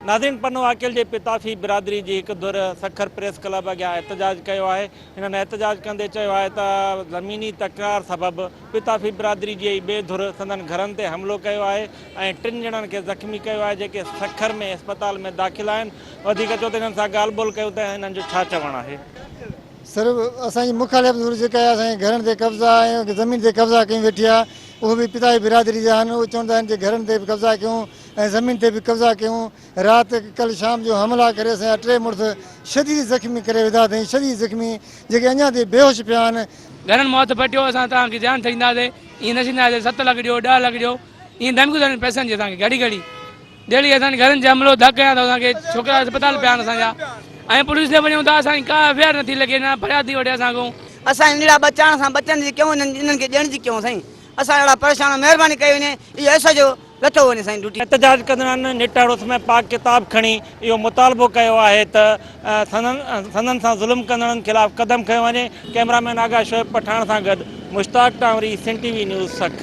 ناظرين پنوعاقل جي پتافي برادري جي هڪ ڌر سکر پريس ڪلب اڳيان احتجاج ڪيو آهي. هنن احتجاج ڪندي چيو آهي ته زميني تڪرار سبب پتافي برادري جي ئي ٻي ڌر سندن گهرن تي حملو ڪيو آهي ۽ ٽن ڄڻن کي زخمي ڪيو آهي جيڪي سکر ۾ اسپتال ۾ داخل آهن. وڌيڪ اچو ته هنن سان ڳالهه ٻولهه ڪيون ته هنن جو ڇا چوڻ آهي. سر اسان جي مخالف ڌر جيڪا آهي اسان جي گهرن تي قبضا ۽ زمين تي قبضا ڪيون ويٺي آهي اهو به پتافي برادري جا آهن اهي چوندا آهن جي گهرن تي به قبضا ڪيون ۽ زمين تي به قبضا ڪيون، رات ڪل شام جو حملا ڪري اسان جا ٽي مڙس شديد زخمي ڪري وڌا اٿئين، شديد زخمي جيڪي اڃا تائين بيهوش پيا آهن. گهرن مان هٿ پٽيو اسان توهان کي جان ڇڏينداسين ائين نه ڇڏينداسين ست لک ڏيو ڏهه لک ڏيو ائين ڌمڪيون ٿا ڏين پئسن جي اسان کي گهڙي گهڙي ڊيلي اسان جي گهرن تي حملو ڌڪ هنيا اٿو اسان کي ڇوڪرا اسپتال پيا آهن اسان جا ۽ پوليس ڏي وڃون ٿا اسان جي ڪا ايف I R نٿي لڳي نه فرياد ٿي وٺي اسان کان. اسان ننڍڙا ٻچا آهن اسان ٻچن جي ڪيون انهن کي ڏيڻ جي ڪيون سائين اسان اهڙا پريشان آهيون مهرباني ڪئي وڃي اهو ايس ايڇ او لٿو وڃي سائين ڊيوٽي. احتجاج ڪندڙن نٽهڙ اس ۾ پاڪ ڪتاب کڻي اهو مطالبو ڪيو آهي ته سندن سندن سان ظلم ڪندڙن خلاف قدم کنيو وڃي، ڪئميرا مين آغا شعيب پٺاڻ سان گڏ Mushtaq Tanwari, Sindh T V news, Sukkur.